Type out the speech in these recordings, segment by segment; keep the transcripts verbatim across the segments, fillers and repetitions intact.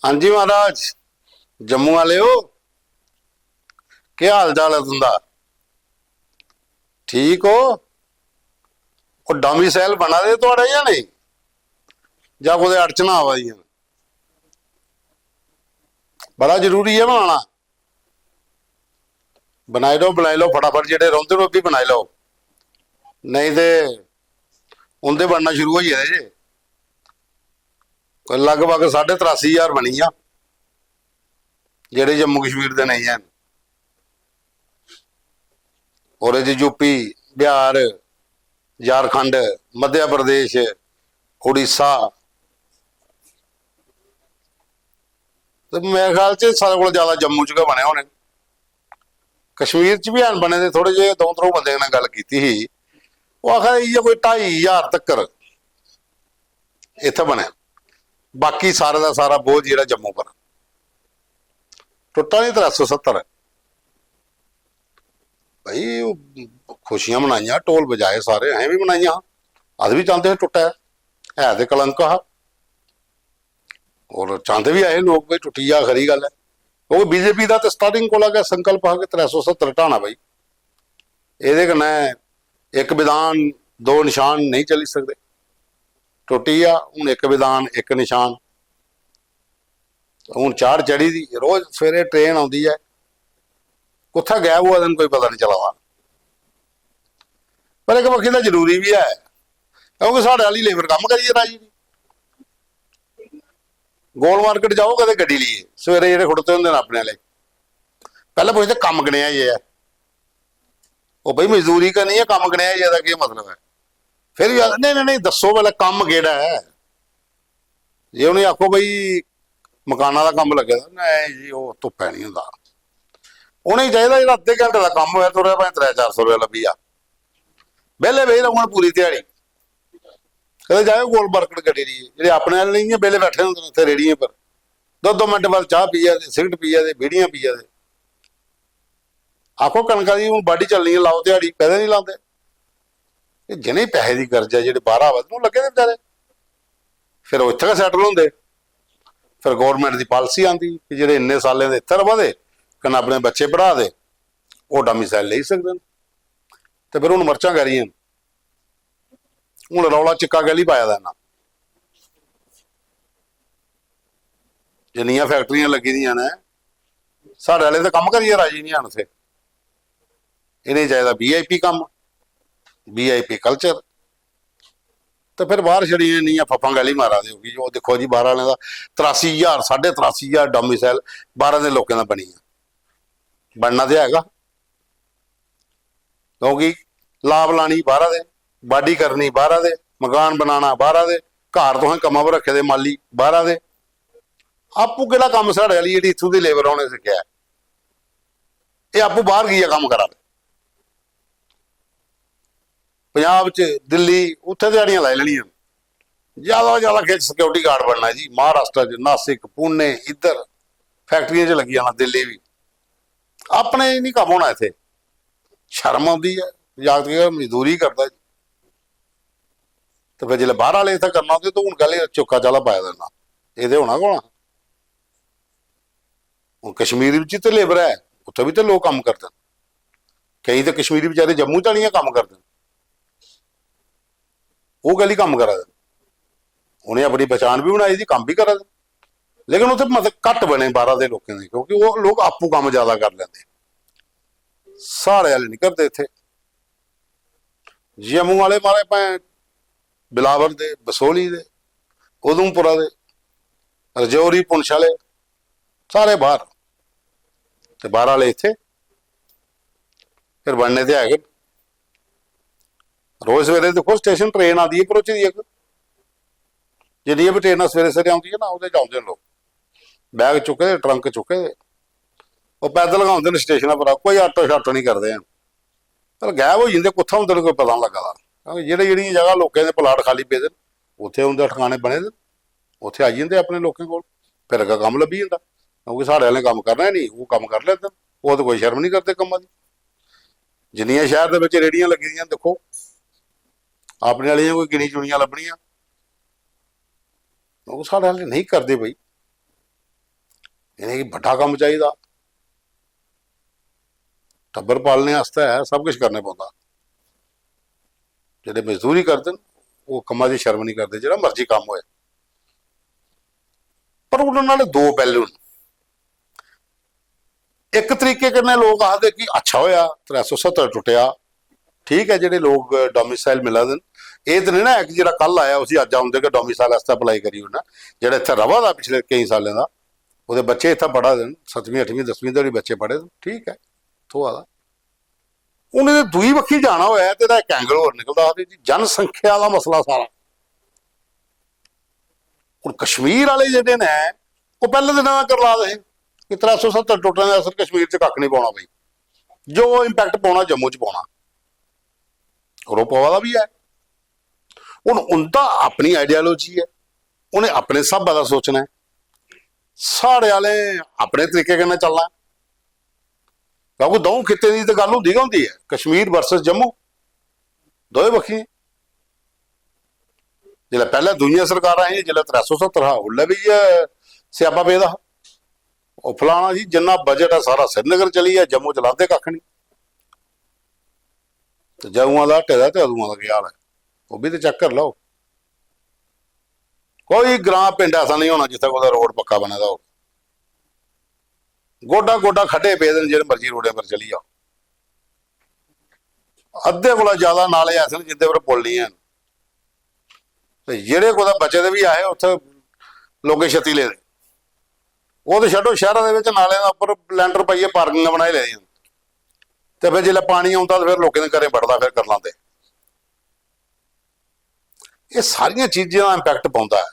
हां जी महाराज, जम्मू आह्ले ओ, केह् हाल चाल ऐ तुंदा? ठीक ओ? ओह् डोमिसाइल बना दे थुआढ़े जां नेईं, जां कुतै अड़चनां आवा दियां न? बड़ा जरूरी ऐ बनाना। बनाई लैओ, बनाई लैओ फटाफट, जेह्ड़े रौंह्दे न ओह् बी बनाई लैओ, नेईं ते उं'दे बनना शुरू होई गेदे जे। कोई लगभग साढ़े त्रासी ज्हार बनी गेआ, जेह्ड़े जम्मू कश्मीर दे नेईं हैन। ओह्दे च यूपी, बिहार, झारखंड, मध्य प्रदेश, उड़ीसा, ते मेरे ख्याल च सारे कोला ज्यादा जम्मू च गै बने होने। कश्मीर च बी हैन बने दे, थोड़े जेह् द'ऊं त्र'ऊं बंदे कन्नै गल्ल कीती ही, ओह् आखा दे इ'यै कोई ढाई ज्हार तक्कर इत्थै बने, बाकी सारे दा सारा बोझ जेह्ड़ा जम्मू पर। टुट्टा निं त्रै सौ सत्तर। भाई, ओह् खुशियां मनाइयां, ढोल बजाए सारे, असें बी मनाइयां, अस बी चांह्दे हे टुट्टै, है ते कलंक हा। और चांह्दे बी ऐ हे लोक, भाई, टुट्टी जा, खरी गल्ल ऐ। क्योंकि बीजेपी दा ते स्टार्टिंग कोला गै संकल्प हा कि त्रै सौ सत्तर ढाना, भाई, एह्दे कन्नै इक विधान, दो निशान नेईं चली सकदे। टुट्टी गेआ, हून इक विधान, इक निशान। हून चाढ़ चढ़ी दी, रोज सवेरे ट्रेन औंदी ऐ, कुत्थै गायब होआ दे न, कोई पता निं चला दा। पर इक बक्खी दा जरूरी बी ऐ, क्योंकि साढ़े आह्ली लेबर कम्म करियै राजी निं। गोल मार्केट जाओ कदें गड्डी लेइयै, सवेरे जेह्ड़े खड़ोते होंदे न अपने आह्ले, पैह्लें पुछदे, "कम्म कनेहा जे ऐ?" "ओह् भाई, मजदूरी करनी ऐ, कम्म कनेहा जे, एह्दा केह् मतलब ऐ?" फिर बी आखदे, "नेईं, नेईं, नेईं, दस्सो पैह्लें, कम्म केह्ड़ा ऐ?" जे उ'नेंगी आखो, "भाई, मकाना दा कम्म लग्गे दा", "नेईं जी, ओह् धुप्पै निं होंदा।" उ'नेंगी चाहिदा जेह्ड़ा अद्धे घैंटे दा कम्म होऐ, तुरै भाएं त्रै चार सौ रपेआ लब्भी जा, बेह्ले बेही रौह्ङन पूरी ध्याड़ी। कदें जाएओ गोल मार्केट गड्डी लेइयै, जेह्ड़े अपने आह्ले इ'यां बेह्ले बैठे दे होंदे न उत्थै रेह्ड़ियें पर, दो दो मिंट बाद चाह् पियै दे, सिगरट पियै दे, बीड़ियां पियै दे। आखो, कनका दी हून बाड्ढी चलनी ऐ, लाओ ध्याड़ी, कदें निं लांदे। एह् जि'नेंगी पैसे दी गर्ज ऐ, जेह्ड़े बाह्रा आवा दे, ओह् लग्गे दे बचारे, फिर ओह् इत्थै गै सैटल होंदे। फिर गौरमैंट दी पालिसी आंदी कि जेह्ड़े इन्ने साल्लें दे इत्थै र'वा दे, कन्नै अपने बच्चे पढ़ा दे, ओह् डोमिसाइल लेई सकदे न। ते फिर हून मर्चां कैह्दियां न? हून रौला चिक्का कैह्ली पाए दा इन्ना? जिन्नियां फैक्टरियां लग्गी दियां न, साढ़े आह्ले ते कम्म करियै राजी निं हैन उत्थै। इ'नेंगी चाहिदा वीआईपी कम्म, वीआईपी कल्चर। ते फिर बाह्र छड़ियां इन्नियां फफ्फां कैह्ली मारा दे ओ कि ओह् दिक्खो जी, बाह्र आह्लें दा त्रासी ज्हार, साढ़े त्रासी ज्हार डोमिसाइल बाह्रा दे लोकें दा बनी गेआ। बनना ते हैगा, क्योंकि लाब लानी बाह्रा दे, बाड्डी करनी बाह्रा दे, मकान बनाना बाह्रा दे, घर तुसें कम्मा पर रक्खे दे माली बाह्रा दे। आपूं केह्ड़ा कम्म साढ़े आह्ली जेह्ड़ी इत्थूं दी लेबर उ'नें सिक्खेआ ऐ? एह् आपूं बाह्र गेइयै कम्म करा दे। पंजाब च, दिल्ली, उत्थै ध्याड़ियां लाई लैनियां। ज्यादा ज्यादा खिच्च सिक्योरिटी गार्ड बनना जी, महाराष्ट्र च, नासिक, पुणे, इद्धर फैक्टरियें च लग्गी जाना, दिल्ली बी। अपने निं कम्म होना इत्थै। शर्म औंदी ऐ, जागत केह् मजदूरी करदा जी। ते फिर जिसलै बाह्र आह्ले इत्थै करना होंदे, ते हून कैह्ली चौका चाला पाए दा इन्ना? एह् ते होना गै होना। हून कश्मीर बिच ते लेबर ऐ, उत्थै बी ते लोक कम्म करदे न। केईं ते कश्मीरी बेचारे जम्मू च आनियै कम्म करदे न। ओह् कैह्ली कम्म करा दे न? उ'नें अपनी पछान बी बनाई दी, कम्म बी करा दे न। लेकिन उत्थै मते घट्ट बने बाह्रा दे लोकें दे, क्योंकि ओह् लोक आपूं कम्म ज्यादा करी लैंदे। साढ़े आह्ले निं करदे इत्थै। जम्मू आह्ले, महाराज, भाएं बिलावर दे, बसोहली दे, उधमपुरा दे, रजौरी, पुंछ आह्ले, सारे बाह्र, ते बाह्र आह्ले इत्थै। फिर बनने ते है गै। रोज सवेरे दिक्खो, स्टेशन ट्रेन आंदी ऐ भरोची दी इक, जिन्नियां बी ट्रेनां सवेरे सवेरे औंदियां ना, ओह्दे च औंदे न लोक, बैग चुक्के दे, ट्रंक चुक्के दे, ओह् पैदल गै औंदे न स्टेशना पर, कोई आटो शाटो निं करदे हैन। पर गायब होई जंदे, कुत्थै होंदे न, कोई पता निं लग्गा दा। क्योंकि जेह्ड़े, जेह्ड़ियां जगह लोकें दे प्लाट खाली पेदे न, उत्थै उं'दे ठकाने बने दे न, उत्थै आई जंदे अपने लोकें कोल, फिर अग्गें कम्म लब्भी जंदा। क्योंकि साढ़े आह्लें कम्म करना गै निं, ओह् कम्म करी लैंदे न, ओह् ते कोई शर्म निं करदे कम्मा दी। जिन्नियां शैह्र दे बिच रेह्ड़ियां लग्गी दियां न, दिक्खो, अपने आह्लियां कोई गिनी चुनियां लब्भनियां। ओह् साढ़े आह्ले नेईं करदे भाई। इ'नेंगी बड्डा कम्म चाहिदा। टब्बर पालने आस्तै सब किश करने पौंदा। जेह्ड़े मजदूरी करदे न, ओह् कम्मा दी शर्म निं करदे, जेह्ड़ा मर्जी कम्म होए। पर उ'नें नाले दो पैह्लू न। इक तरीके कन्नै लोक आखदे कि अच्छा होया, त्रै सौ सत्तर टुट्टेआ, ठीक ऐ, जेह्ड़े लोक डोमिसाइल मिला दे न, एह् ते निं ना ऐ कि जेह्ड़ा कल आया उसी अज्ज औंदे गै डोमिसाइल आस्तै अप्लाई करी ओड़ना। जेह्ड़ा इत्थै र'वा दा पिछले केईं सालें दा, ओह्दे बच्चे इत्थै पढ़ा दे न, सतमीं, अठमीं, दसमीं धोड़ी बच्चे पढ़े दे, ठीक ऐ, थ्होआ दा। हून एह् दूई बक्खी जाना होऐ ते एह्दा इक एंगल होर निकलदा, आखदे जी जनसंख्या दा मसला सारा। हून कश्मीर आह्ले जेह्ड़े न, ओह् पैह्ले दिनै दा करला दे हे कि त्रै सौ सत्तर टुट्टने दा असर कश्मीर च कक्ख निं पौना भाई, जो इम्पैक्ट पौना जम्मू च पौना। और ओह् पवा दा बी ऐ। हून उं'दा अपनी आइडियोलॉजी ऐ, उ'नें अपने स्हाबै दा सोचना ऐ। साढ़े आह्ले अपने तरीके कन्नै चलना ऐ। क्योंकि द'ऊं खित्तें दी ते गल्ल होंदी गै होंदी ऐ, कश्मीर वर्सेस जम्मू, दोए बक्खियें। जिसलै पैह्लें दूइयां सरकारां हियां, जिसलै त्रै सौ सत्तर हा, उसलै बी इ'यै स्यापा पेदा हा। ओह् फलाना जी, जिन्ना बजट ऐ सारा श्रीनगर चली गेआ, जम्मू च लांदे कक्ख निं। ते जदुआं दा हटे दा ते अदुआं दा केह् हाल ऐ, ओह् बी ते चेक करी लैओ। कोई ग्रां पिंड ऐसा निं होना जित्थै कुतै रोड पक्का बने दा होग। गोडा गोडा खड्डे पेदे न, जेह्ड़े मर्जी रोडें पर चली जाओ। अद्धे कोला ज्यादा नाले ऐसे न जिंदे पर पुल निं हैन। ते जेह्ड़े कुतै बचे दे बी ऐ, उत्थै लोकें छत्ती लेदे। ओह् ते छड्डो, शैह्रा दे बिच नालें दे उप्पर लैंटर पाइयै पार्किंगां बनाई लेदियां न। ते फिर जिसलै पानी औंदा ते फिर लोकें दे घरें बड़दा, फिर करी लांदे। एह् सारियां चीजें दा इम्पैक्ट पौंदा ऐ।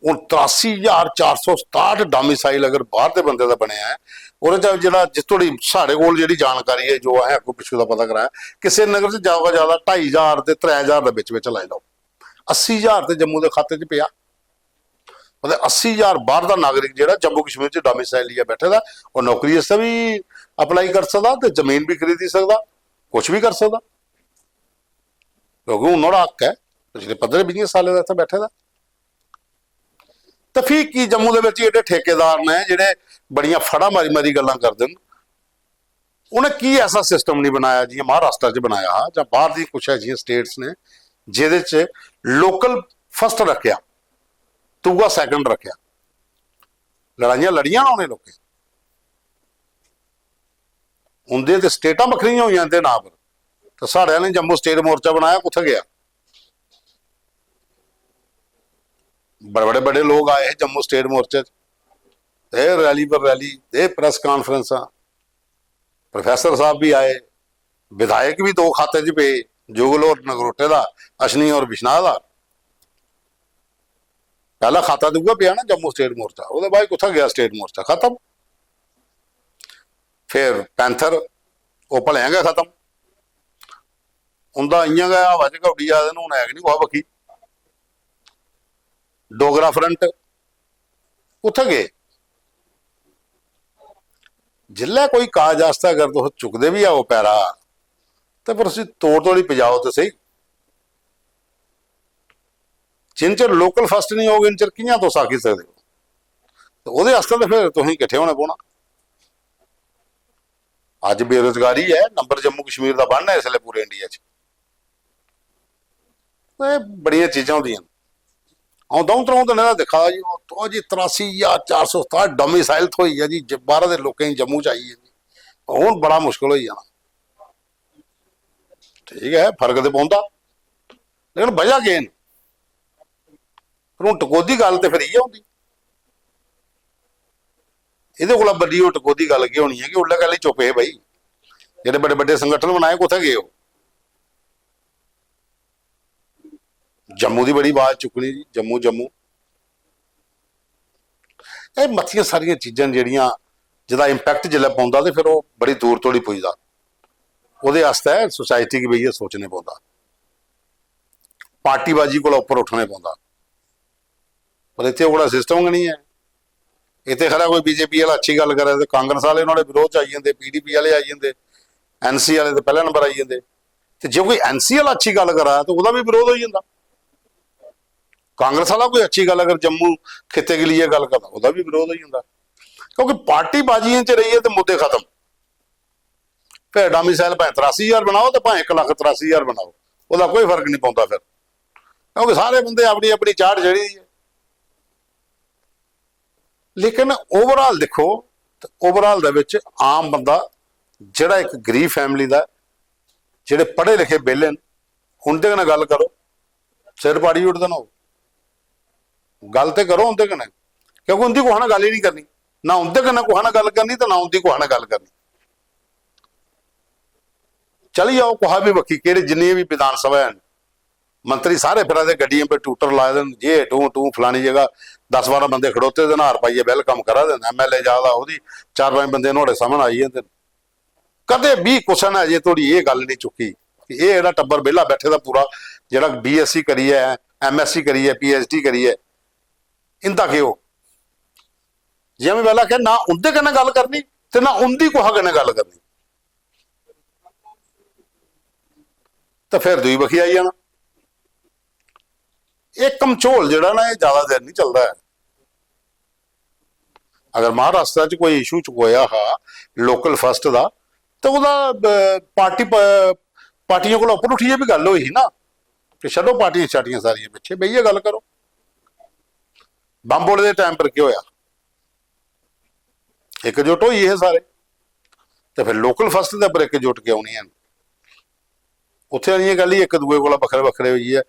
हून त्रासी ज्हार चार सौ सताह्ठ डोमिसाइल अगर बाह्र दे बंदे दा बनेआ ऐ, ओह्दे च जेह्ड़ा, जिस धोड़ी साढ़े कोल जेह्ड़ी जानकारी ऐ, जो असें अग्गों पिच्छों दा पता कराया, कि श्रीनगर च ज्यादा कोला ज्यादा ढाई ज्हार ते त्रै ज्हार दे बिच बिच लाई लैओ, अस्सी ज्हार ते जम्मू दे खाते च पेआ। मतलब अस्सी ज्हार बाह्र दा नागरिक जेह्ड़ा जम्मू कश्मीर च डोमिसाइल लेइयै बैठे दा, ओह् नौकरी आस्तै बी अप्लाई करी सकदा ते जमीन बी खरीदी सकदा, कुछ बी करी सकदा, क्योंकि हून नुहाड़ा हक ऐ, पिछले पंदरें बीहें सालें दा इत्थै बैठे दा। ते फ्ही की जम्मू दे बिच एह्ड़े ठेकेदार न जेह्ड़े बड़ियां फड़ा मारी मारी गल्लां करदे न, उ'नें की ऐसा सिस्टम निं बनाया जि'यां महाराष्ट्र च बनाया हा जां बाह्र दी कुछ ऐसियां स्टेट्स ने, जेह्दे च लोकल फर्स्ट रक्खेआ, दूआ सैकंड रक्खेआ? लड़ाइयां लड़ियां ना उ'नें लोकें। उं'दे ते स्टेटां बक्खरियां होइयां इं'दे नांऽ पर, ते साढ़े आह्लें जम्मू स्टेट मोर्चा बनाया, कुत्थै गेआ? बड़े बड़े बड़े लोक आए हे जम्मू स्टेट मोर्चे च, एह् रैली पर रैली, एह् प्रैस कांफ्रेंसां, प्रोफेसर साहब बी आए, विधायक बी दो खाते च पे, जुगल होर नगरोटे दा, अश्विनी होर बिश्नाह दा। पैह्ला खाता ते उ'ऐ पेआ ना जम्मू स्टेट मोर्चा, ओह्दे बाद कुत्थै गेआ स्टेट मोर्चा? खत्म। फिर पैंथर, ओह् भलेआं गै खत्म। उं'दा इ'यां गै हवा च गै उड्डी जा दे न, हून है गै निं कुसै बक्खी। डोगरा फ्रंट कुत्थै गे? जिसलै कोई काज आस्तै अगर तुस चुकदे बी आओ पैरा, ते पर उसी तोड़ तोड़ी पजाओ ते स्हेई। जिन्ने चिर लोकल फर्स्ट निं होग, इन्ने चिर कि'यां तुस आखी सकदे ओ? ते ओह्दे आस्तै ते फिर तुसें किट्ठे होना पौना। अज्ज बेरोजगारी ऐ, नंबर जम्मू कश्मीर दा वन ऐ इसलै पूरे इंडिया च। ते बड़ियां चीजां होंदियां न। अ'ऊं द'ऊं त्र'ऊं दिनें दा दिक्खा दा जी, ओह् तो जी त्रासी ज्हार चार सौ सताह्ठ डोमिसाइल थ्होई ऐ जी, ज-, बाह्रै दे लोकें गी जम्मू च आई ऐ जी। हून बड़ा मुश्कल होई जाना। ठीक ऐ, फर्क ते पौंदा, लेकिन वजह केह् न? पर हून टकोह्दी गल्ल ते फिर इ'यै होंदी। एह्दे कोला बड्डी होर टकोह्दी गल्ल केह् होनी ऐ कि उसलै कैह्ली चुप्प हे भाई? जेह्ड़े बड्डे बड्डे संगठन बनाए, कुत्थै गे ओह्? जम्मू दी बड़ी आवाज चुक्कनी जी, जम्मू, जम्मू। एह् मतियां सारियां चीजां न जेह्ड़ियां, जेह्दा इम्पैक्ट जिसलै पौंदा ते फिर ओह् बड़ी दूर धोड़ी पुजदा। ओह्दे आस्तै सोसाइटी गी बेहियै सोचने पौंदा, पार्टीबाजी कोला उप्पर उट्ठने पौंदा। पर इत्थै ओह्कड़ा सिस्टम गै निं ऐ। इत्थै खरा कोई बीजेपी आह्ला अच्छी गल्ल करै ते कांग्रेस आह्ले नुहाड़े विरोध च आई जंदे, पीडीपी आह्ले आई जंदे, एनसी आह्ले ते पैह्ले नंबर आई जंदे। ते जे कोई एनसी आह्ला अच्छी गल्ल करा ते ओह्दा बी विरोध होई जंदा। कांग्रेस वाला कोई अच्छी गल्ल अगर जम्मू खित्ते के लिए गल्ल करदा, ओह्दा बी विरोध होई जंदा, क्योंकि पार्टी बाजियें च रहियै ते मुद्दे खत्म। फिर डोमिसाइल भाएं त्रासी ज्हार बनाओ ते भाएं इक लक्ख त्रासी ज्हार बनाओ, ओह्दा कोई फर्क नहीं पौंदा फिर, क्योंकि सारे बंदे अपनी अपनी चाढ़ चढ़ी दी ऐ। लेकिन ओवरआल दिक्खो, ते ओवरआल दे विच आम बंदा, जेह्ड़ा इक गरीब फैमिली दा, जेह्ड़े पढ़े लिखे बेले न, उं'दे कन्नै गल्ल करो, सिर पाड़ी ओड़दे न ओह्। गल्ल ते करो उं'दे कन्नै, क्योंकि उं'दी कुसै ने गल्ल ही नहीं करनी, ना उं'दे कन्नै कुसै ने गल्ल करनी ते ना उं'दी कुसै ने गल्ल करनी। चली जाओ कुसै बी बक्खी, केह्ड़े जिन्नियां बी विधान सभा हैन, मंत्री सारे फिरा दे गड्डियें पर टूटर लाए दे न, जे टू टू फलानी जगह दस बारां बंदे खड़ोते दे न, हार पाइयै वैलकम करा दे न, एम एल ए जा दा, ओह्दी चार पंज बंदे नुहाड़े सामनै आई जंदे न। कदें बी कुसै ने अजें धोड़ी एह् गल्ल नहीं चुक्की कि एह् जेह्ड़ा टब्बर बेह्ला बैठे दा पूरा, जेह्ड़ा बी एस सी करियै, एम एस सी करियै, पी एच डी करियै, इंदा केह् होग? जि'यां में पैह्लें आखेआ, ना उं'दे कन्नै गल्ल करनी ते ना उं'दी कुसै कन्नै गल्ल करनी। ते फिर दूई बक्खी आई जाना। एह् कमझोल जेह्ड़ा ना, एह् ज्यादा देर नहीं चलदा ऐ। अगर महाराष्ट्र च कोई इशू चुकोया हा लोकल फर्स्ट दा, ते ओह्दा, अ, पार्टी प-, पार्टियें कोला उप्पर उठियै बी गल्ल होई ही ना, कि छड्डो पार्टियां शार्टियां सारियां, पिच्छे बेहियै गल्ल करो। बम्ब उड़दे टाइम पर केह् होया? इकजुट होई गे हे सारे, ते फिर लोकल फर्स्ट दे उप्पर इकजुट क्यों नहीं हैन? उत्थें आनियै गल्ल ही इक दूए कोला बक्खरे बक्खरे होई गे।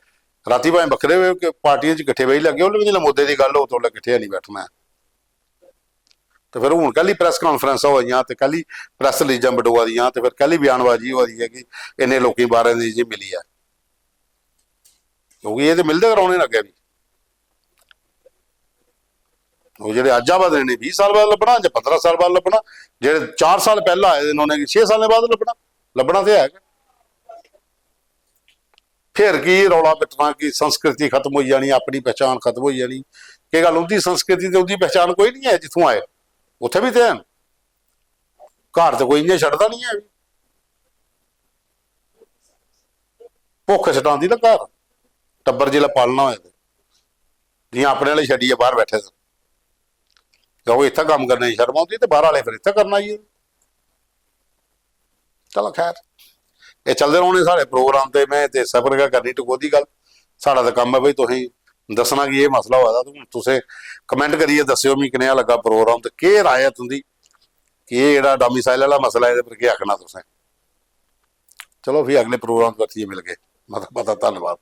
रातीं भाएं बक्खरे होए, कि पार्टियें च किट्ठे बेही लग्गे, उसलै बी जिसलै मुद्दे दी गल्ल होग, ते उसलै किट्ठे नहीं बैठना ऐ। ते फिर हून कैह्ली प्रैस कांफ्रेंसां होआ दियां, ते कैह्ली प्रैस रिलीजां बटोआ दियां, ते फिर कैह्ली बयानबाजी होआ दी ऐ कि इन्ने लोकें गी बारां दी जी मिली ऐ? क्योंकि एह् ते मिलदे गै रौह्ने न अग्गें बी। ओह् जेह्ड़े अज्ज आवा दे न, बीह् साल बाद लब्भना जां पंदरां साल बाद लब्भना, जेह्ड़े चार साल पैह्लें आए दे न, उ'नेंगी छे सालें बाद लब्भना, लब्भना ते है गै। फिर की रौला पिट्टना कि संस्कृति खत्म होई जानी, अपनी पहचान खत्म होई जानी? केह् गल्ल, उं'दी संस्कृति ते उं'दी पहचान कोई नहीं है जित्थुं आए? उत्थें बी ते हैन। घर ते कोई इ'यां छड्डदा नहीं है। भुक्ख सटांदी ना घर, टब्बर जिसलै पालना होए ते जि'यां अपने आह्ले छड्डियै बाहर बैठे दे। क्योंकि इत्थै कम्म करने दी शर्म औंदी ते बाहर आह्ले फिर इत्थै करन आई जंदे। चलो खैर, एह् चलदे रौह्ने साढ़े प्रोग्राम, ते में ते इस्सै पर गै करनी टकोह्दी गल्ल। साढ़ा ते कम्म ऐ भाई तुसेंगी दस्सना कि एह् मसला होआ दा, ते हून तुसें कमेंट करियै दस्सेओ मिगी कनेहा लग्गा प्रोग्राम ते केह् राय ऐ तुं'दी कि एह् जेह्ड़ा डोमिसाइल आह्ला मसला ऐ, एह्दे पर केह् आखना तुसें। चलो फ्ही अगले प्रोग्राम च परतियै मिलगे। मता मता धन्नवाद।